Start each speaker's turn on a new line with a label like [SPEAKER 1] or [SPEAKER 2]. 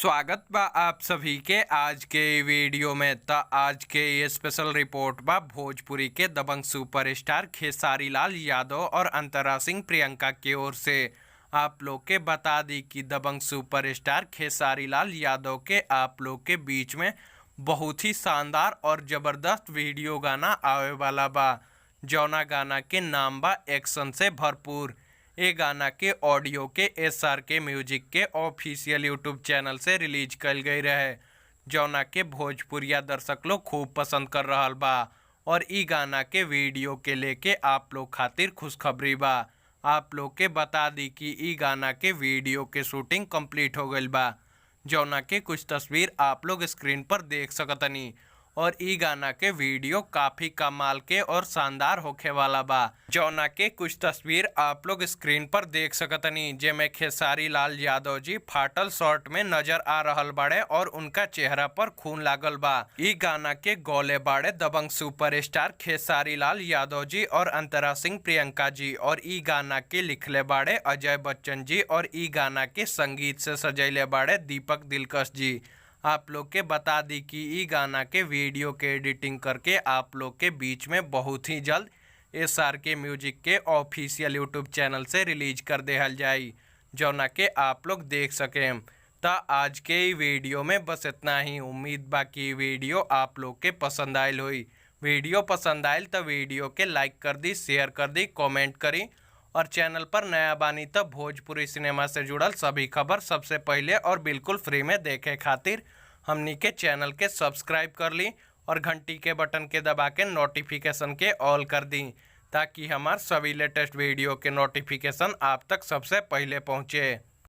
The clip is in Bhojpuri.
[SPEAKER 1] स्वागत बा आप सभी के आज के वीडियो में। त आज के ये स्पेशल रिपोर्ट बा भोजपुरी के दबंग सुपरस्टार खेसारी लाल यादव और अंतरा सिंह प्रियंका की ओर से। आप लोग के बता दी कि दबंग सुपरस्टार खेसारी लाल यादव के आप लोग के बीच में बहुत ही शानदार और ज़बरदस्त वीडियो गाना आवे वाला बा, जौना गाना के नाम बा एक्शन से भरपूर। ए गाना के ऑडियो के एसआरके म्यूजिक के ऑफिशियल यूट्यूब चैनल से रिलीज कल गई रहे, जौना के भोजपुरिया दर्शक लोग खूब पसंद कर रहल बा। और ई गाना के वीडियो के लेके आप लोग खातिर खुशखबरी बा। आप लोग के बता दी कि ई गाना के वीडियो के शूटिंग कंप्लीट हो गईल बा, जौना के कुछ तस्वीर आप लोग स्क्रीन पर देख सकतनी। और ई गाना के वीडियो काफ़ी कमाल के और शानदार होखे वाला बा, जौना के कुछ तस्वीर आप लोग स्क्रीन पर देख सकतनी, जेमे खेसारी लाल यादव जी फाटल शर्ट में नजर आ रहल बाड़े और उनका चेहरा पर खून लागल बा। ई गाना के गौले बाड़े दबंग सुपरस्टार खेसारी लाल यादव जी और अंतरा सिंह प्रियंका जी। और ई गाना के लिखले बाड़े अजय बच्चन जी और ई गाना के संगीत से सजैले बाड़े दीपक दिलकश जी। आप लोग के बता दी कि ई गाना के वीडियो के एडिटिंग करके आप लोग के बीच में बहुत ही जल्द एसआरके म्यूजिक के ऑफिशियल यूट्यूब चैनल से रिलीज कर देहल जाई, जौना के आप लोग देख सकें। त आज के ई वीडियो में बस इतना ही। उम्मीद बा कि वीडियो आप लोग के पसंद आयल होई। वीडियो पसंद आयल तो वीडियो के लाइक कर दी, शेयर कर दी, कमेंट करी और चैनल पर नया बानी तो भोजपुरी सिनेमा से जुड़ल सभी खबर सबसे पहले और बिल्कुल फ्री में देखे खातिर हमनी के चैनल के सब्सक्राइब कर ली और घंटी के बटन के दबा के नोटिफिकेशन के ऑल कर दी, ताकि हमार सभी लेटेस्ट वीडियो के नोटिफिकेशन आप तक सबसे पहले पहुँचे।